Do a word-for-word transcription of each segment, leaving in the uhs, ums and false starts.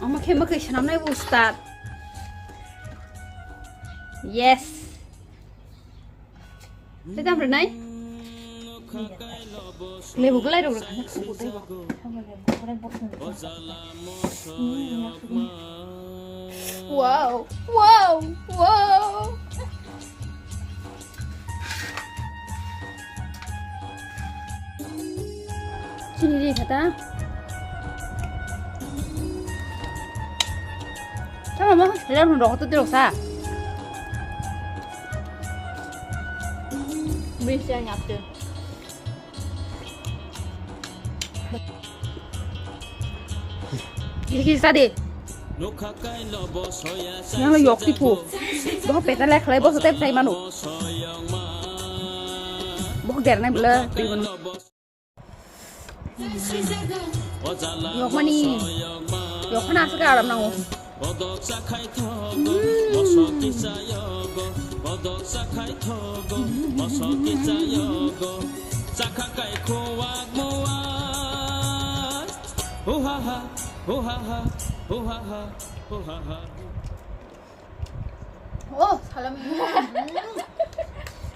Omo khe mwkhwi swnamnai ustad. Yes. Tei tamo rwnai? Lebu gwlai rok rwkha na khugo tei bo. Wow, wow, wow. Chini ri kha ta. Tamo mo, ler hun rok tu tirok sa. Bisa nyapte. Iki sa de. Yang lo yok tipu. Bo peta lek khlai bo sote tai manu. Bo der nai bla. Yokmani, yokmani aswk aram nango. Oh, salami.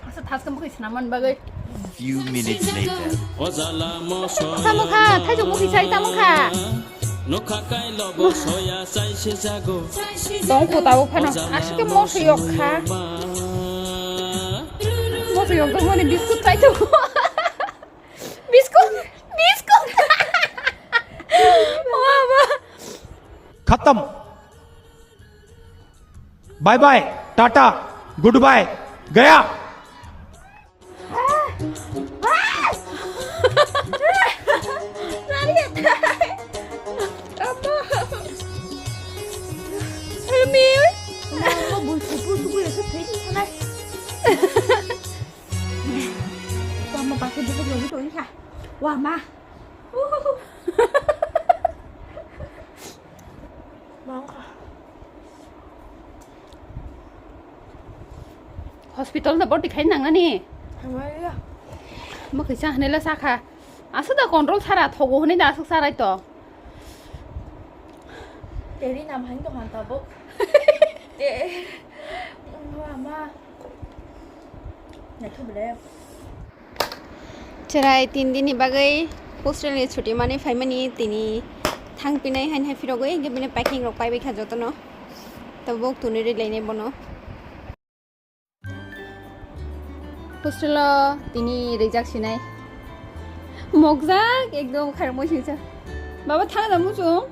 Asa thaska mukhi sinaman bagwi. Few minutes later. Tamo kha, thaijok mukhi sai tamo kha. Tong ko tabo phano, aswk moso yok kha. Moso yok mani biscuit sai to. Biscuit, biscuit. Baba. खत्म। Bye bye, tata, goodbye, गया। Wah, ma. Hospital da boti khai nang nani. Hamaya. Mo kisa hanela sakha. Asa da control sara thogo hwnwi da aswk sarai to. Teri nam hain to han tabuk. Te. Wah, ma. Naitho bele. Cherai tin dini bagwi hostel ni chuti mani phaimani tini thang pinai hain hai phirogwi hwnkhe bini packing rok paibai kha jotono. Tabuk tuni ri lainai bono. Hostel o tini rijak sinai. Mokjak ekdom khairok moi singsa. Baba thang da muchung.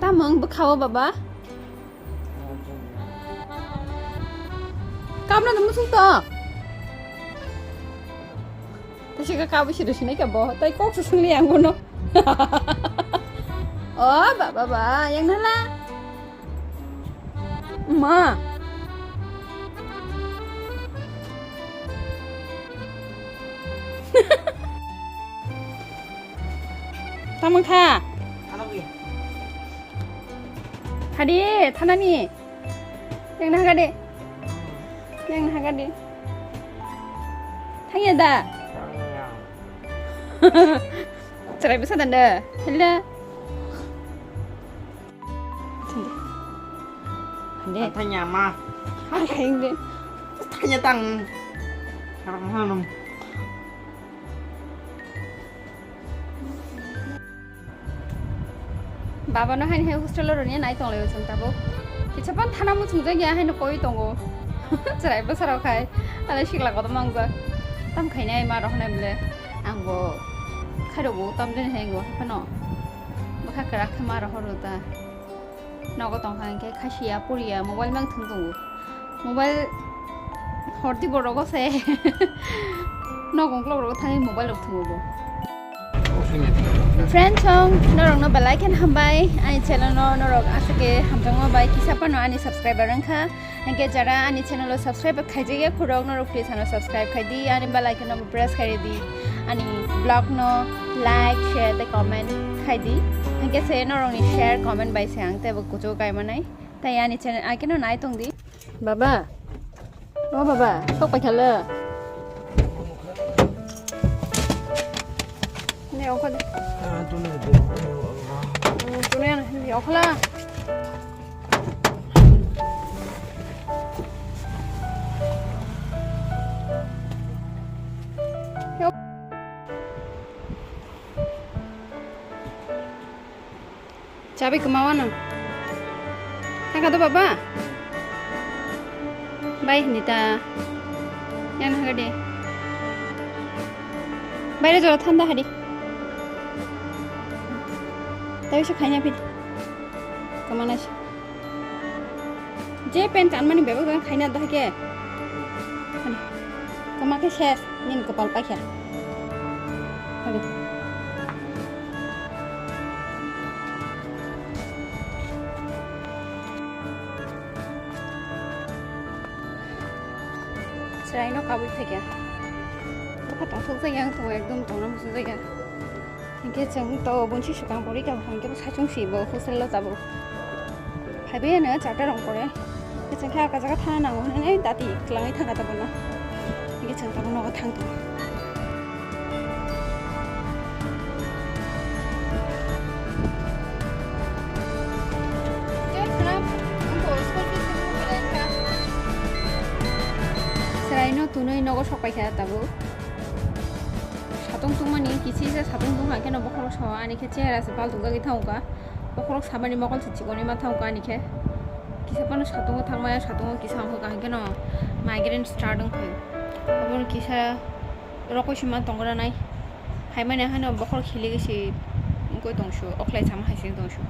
Tamang bwkha o baba. Kamra da muchung to. Tasi ka kabu siru sinai ka bo. Tai kok su sungli ang bono. O baba ba, yang nala. Ma. Tamo kha? Hadi, thanani. Yang naga de. Yang naga de. Thangya da. Cherai bwsa danda. Hello. Hande. Thanya ma. Hai hai de. Thanya tang. Haram hanum. Baba no haini hai hostel o roni nai tong lai o chwng tabuk. Kisa pan thana muchung jak ya haino koi tongo. Cherai bwsa rok hai. Ala sikla kotor mangjak. Tam khainai ma rok hanai bwle. Ang bo khairok bo tam den hai go phano. Bwkha kwrak khe ma rok horo ta. Nogo tong kha hinkhe khasiya poriya mobile mang thwng tongo. Mobile horti borok o se. Nogo uklok rogo thangwi mobile rok thwngo bo. Friends song norok no belai khen hambai ani channel no norok aswk khe hamjakma bai kisa phano ani subscriber wngkha. Hinkhe jara ani channel o subscribe khaijakya khorok norok please ano subscribe khai di, ani bell icon no press khai di, ani vlog no like, share tei comment khai di. Hinkhe se norok ni share, comment bai se ang teibo kuchuk kai manai. Tai ani channel icon no nai tong di. Baba, O baba, sok paikha le. Ni ongkha de. Ah, tuni de. Hmm, tuni ano hindi ongkha la. Chabi kwmao ano. Thangkha do baba? Bai hini ta. Yang hagadi. Baire jora thanda hadi. Tabi se khaina phidi. Kwmana se. Je pen tanmani bebak jora khaina do hake. Kwma khe ses, nini kwpal paikha. Chwraino kabui phaikha. Bokha tongsok jaya wng tongo, ekdom tongna muchung jaya. Hinkhe chwng to bonsi swkang pori kha, hinkhe bo saichung si bo hostel o tabuk. Phaibai ano charta rong pore. Hinkhe chwng khe aka jaga thana nango hinwi dati kwlangwi thangkha tabukno. Hinkhe chwng tabuk nogo thang tongo. Chwraino tunwi nogo sok paikha tabuk. Satung tungmani, kisi se satung tungkha, kheno bokhorok sao, ani khe chehra se bal tokjagwi thangkha. Bokhorok sabani mokol se chikonwi ma thangkha ani khe. Kisa phano satungo thangmaya, satungo kisa wngkha, haikhe no migraine start wngkha. Abono kisa rokoi sima tongra nai. Phaimani haino bokhorok khiligwi se wngkoi tongsu, okhlai sama hai se tongsu.